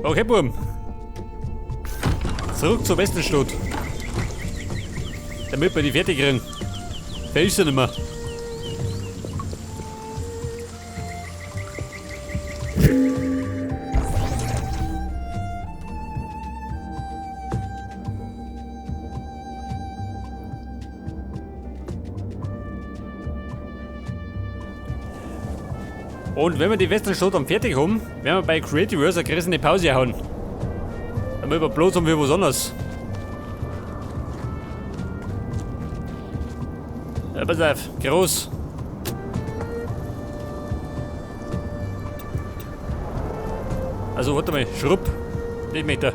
Okay, Burm. Zurück zur Westernstadt. Damit wir die fertig kriegen. Wer ist sie nicht mehr? Und wenn wir die Westernstadt dann fertig haben, werden wir bei Creativerse eine größere Pause hauen. Damit wir bloß haben für was anderes. Ja, pass auf, groß. Also, warte mal, schrupp. Nicht Meter.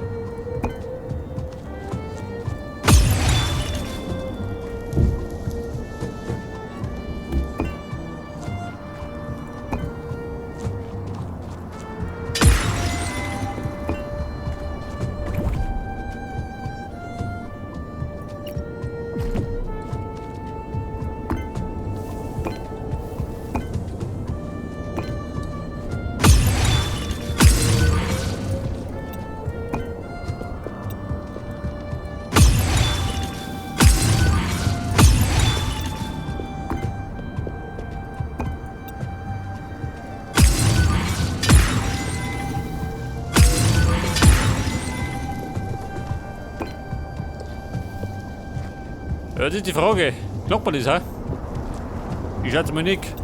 Ja, das ist die Frage. Klappt man das, hä? Ich schätze mal nicht.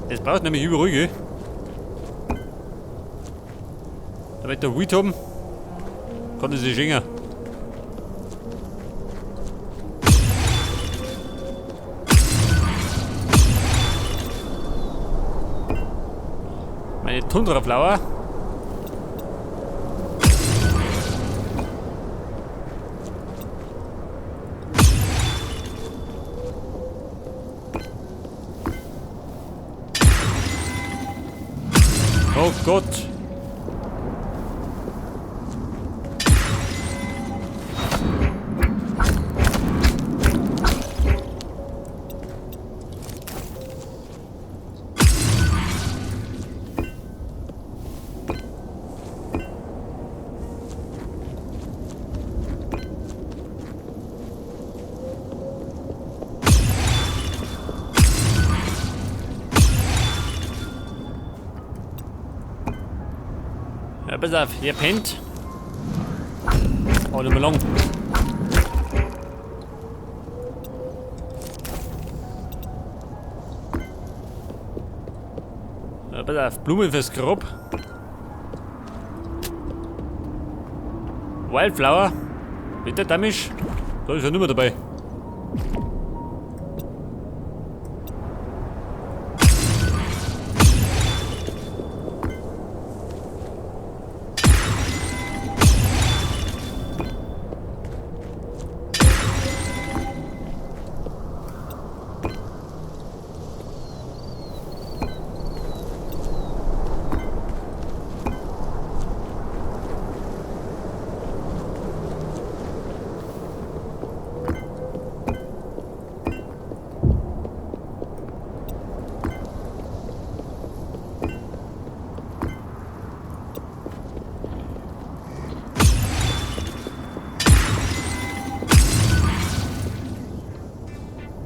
Das braucht nämlich überall, gell? Damit der Weed haben, kann das sich schenken. Meine Tundra Flower. Oh Gott. Ja, pass auf, ihr pennt. Oh, nicht mehr lang. Ja, pass auf, Blumen fürs Grab. Wildflower. Bitte, Damisch. Da ist ja nicht mehr dabei.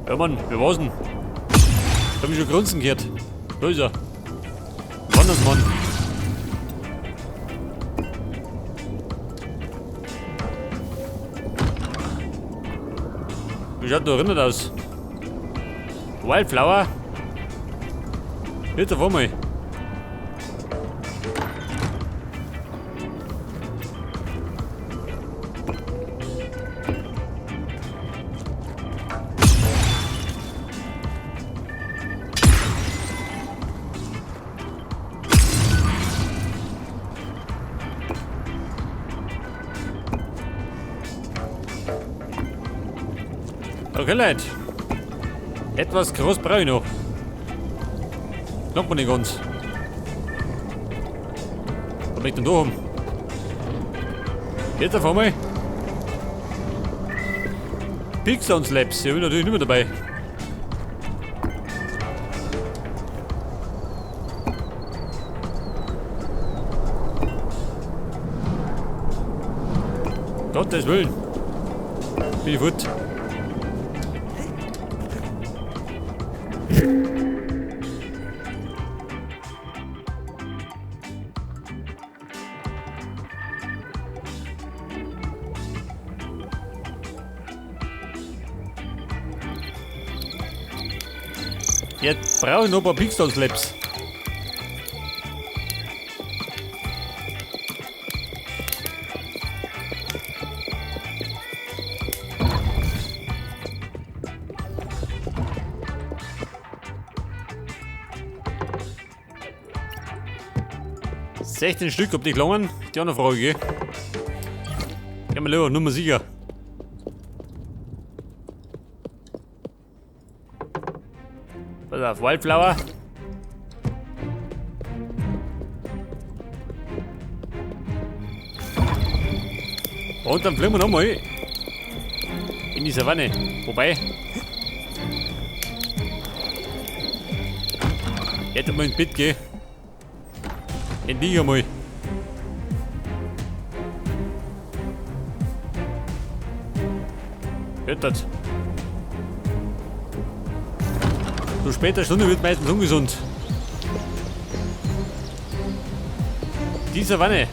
Ja Mann, wer war's denn? Ich hab mich schon grunzen gehört. Da ist er. Wandersmann. Wie schaut da drinnen aus? Wildflower? Jetzt auf einmal. Okay, Leute. Etwas groß brauche ich noch. Noch mal nicht ganz. Was möchte ich denn da haben? Jetzt auf einmal. Pixar Labs, die habe ich natürlich nicht mehr dabei. Gottes Willen. Bin ich fort. Jetzt brauche ich noch ein paar Pigstone Slabs. 16 Stück, ob die gelangen? Die andere Frage, gell? Gehen wir lieber, nur mal sicher. Pass auf, Wildflower. Und dann fliegen wir nochmal in die Savanne. Wobei. Jetzt mal ins Bett gehen. Endlich einmal. Hört das? Zu später Stunde wird meistens ungesund. Die Savanne.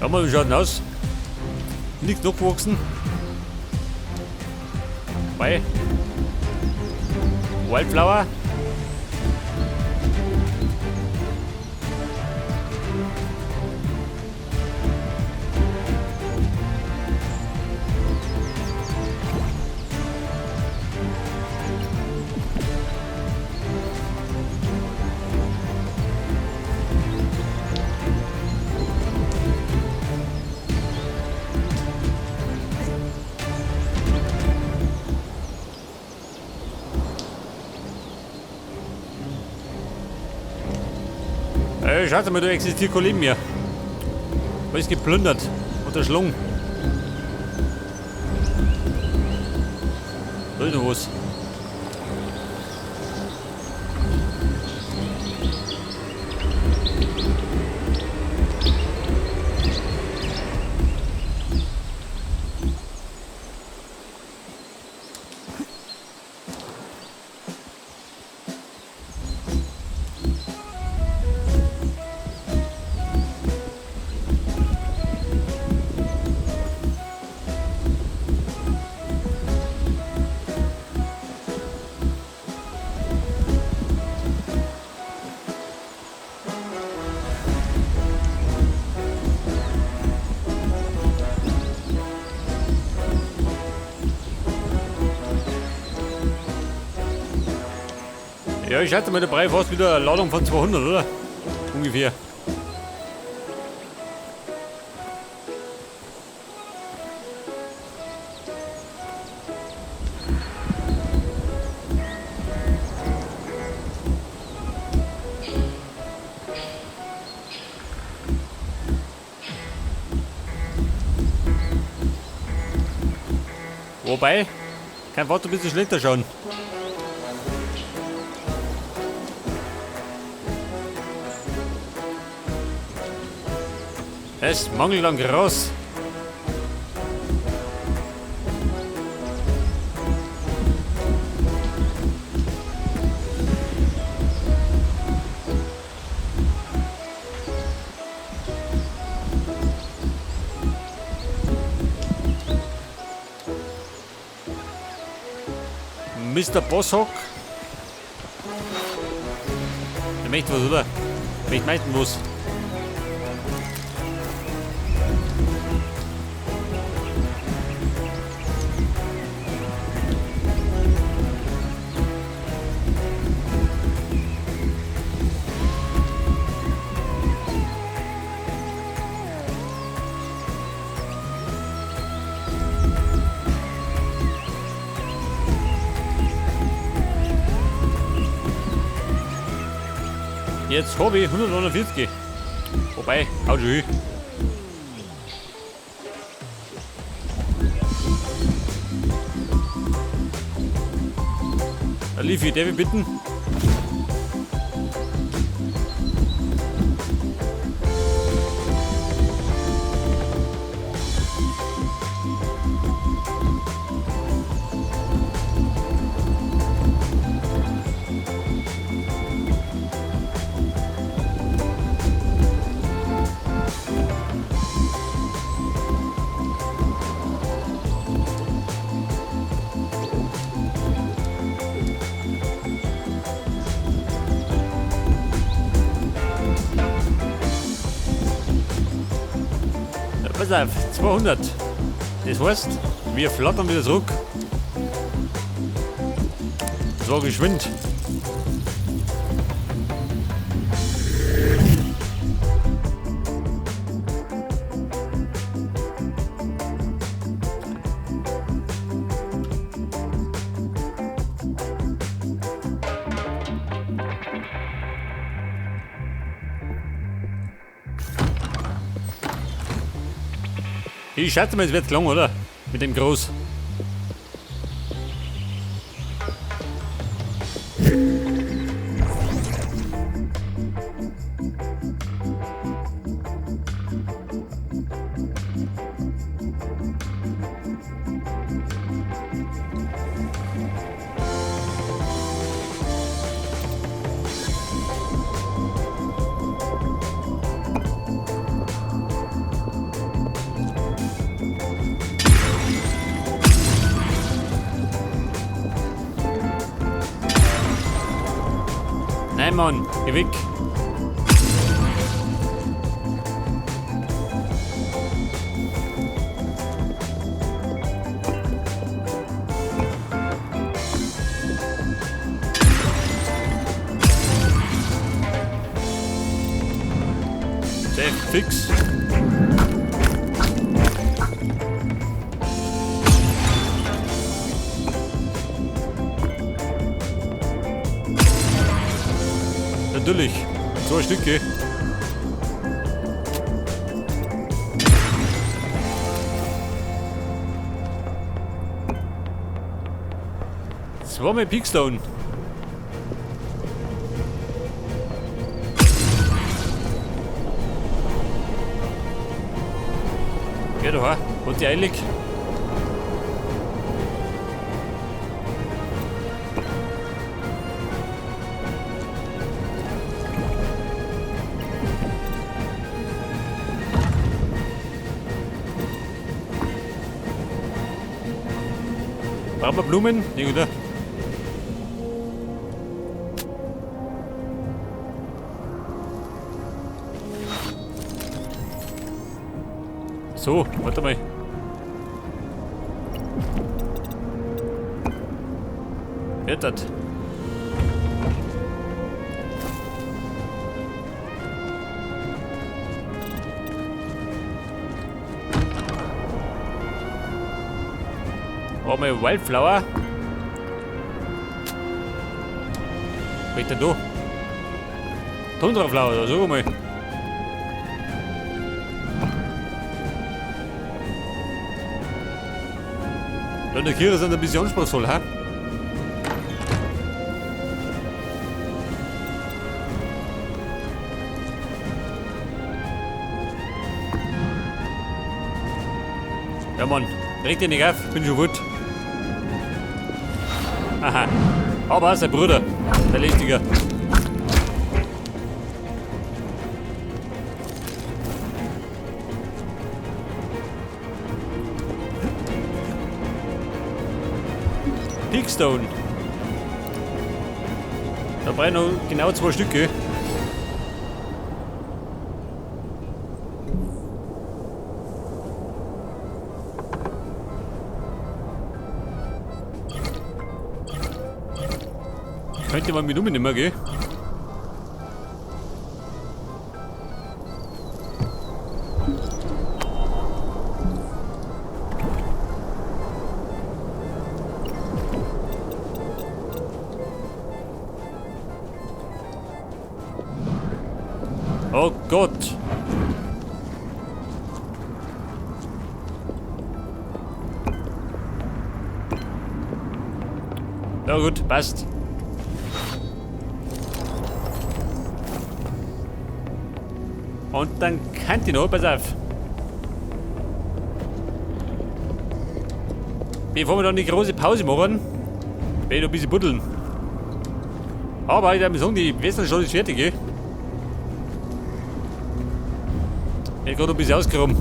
Schau mal, wie schaut denn aus? Nichts nachgewachsen. Bei Wildflower. Schaut mal, da existiert kein Leben mehr. Alles geplündert und erschlungen. Da ist noch was. Ja, ich schätze mal, der Brei fast wieder eine Ladung von 200, oder? Ungefähr. Wobei, kein Wort, ein bisschen schlechter schauen. Es mangelt an Gras. Mr. Bosshock. Der möchte was, oder? Der möchte meistens was. Jetzt habe ich 149. Wobei, haut schon hin. Leafy, darf ich bitten? Pass auf, 200. Das heißt, wir flattern wieder zurück. Das war geschwind. Ich schätze mal, es wird lang, oder? Mit dem Groß. Nein, Mann, geh weg. Sehr fix. Natürlich, 2 Stücke. Zweimal Peakstone. Geh doch, hat die eilig. Brauchen wir Blumen? Nee, oder? So, warte mal. Wird das? Einmal Wildflower. Was ist denn da? Tundraflower, da sag mal. Ja, die Tiere sind ein bisschen anspruchsvoll, hä? Ja, Mann, reg dich nicht auf, bin schon wut. Aha. Aber sein Bruder, der Lichtiger. Peakstone. Da brauche ich noch genau 2 Stücke. Könnte man mit umnehmen, gell? Oh Gott! Ja gut, passt. Und dann kann die noch, pass auf. Bevor wir dann die große Pause machen, werde ich noch ein bisschen buddeln. Aber ich würde sagen, die Westernstadt ist fertig, gell? Ich hab gerade ein bisschen ausgeräumt.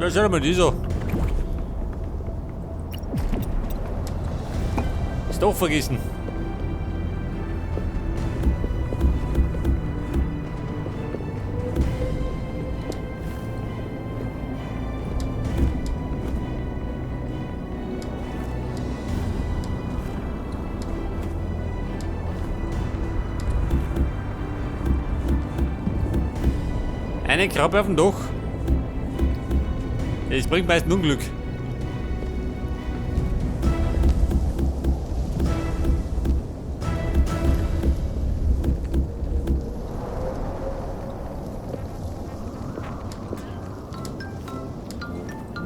Ja, schau mal die so. Ist doch vergessen. Eine Krabbe auf dem Dach. Es bringt meistens Unglück.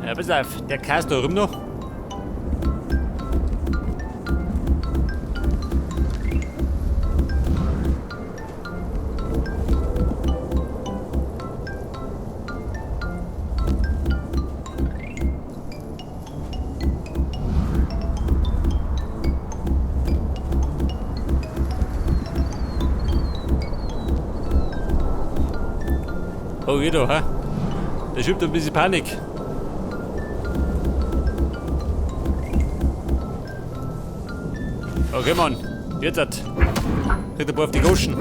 Ja, pass auf, der Kass da rum noch. Oh, geht doch, hä? Der schiebt ein bisschen Panik. Okay, Mann. Jetzt hat. Kriegt ein paar auf die Goschen.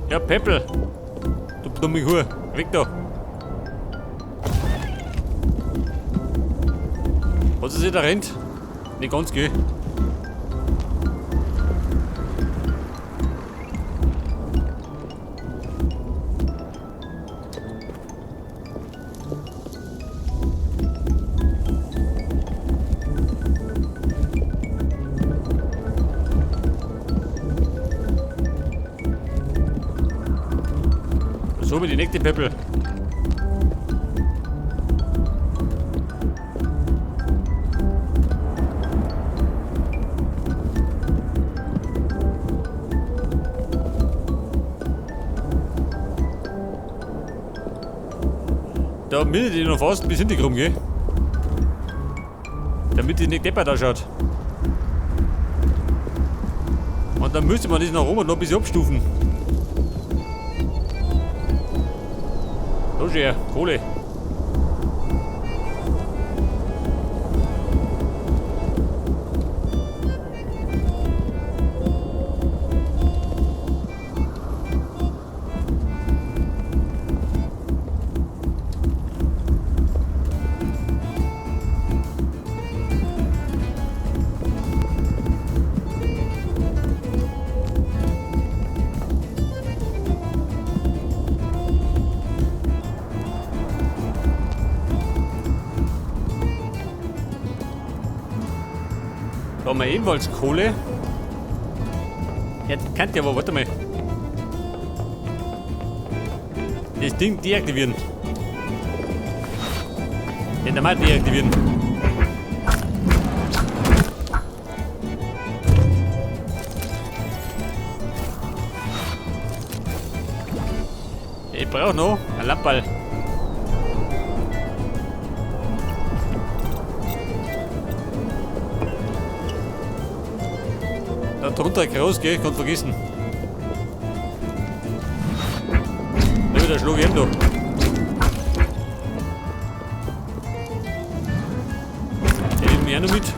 Ja, Peppel. Du dumme Hure. Weg da. Hat sie sich da rennt? Nicht ganz, gell? So mit die nächste Peppel. Da mildet die noch fast bis hinten rum, gell? Damit die nicht deppert ausschaut. Und dann müsste man das nach oben noch ein bisschen abstufen. Los her, Kohle. Da haben wir ebenfalls Kohle. Jetzt könnt ihr aber, warte mal. Das Ding deaktivieren. Den normal deaktivieren. Ich brauche noch einen Lamperl. Da drunter groß, gell? Kannst vergessen. Da wieder Schlag eben da. Der nimmt mich auch noch mit.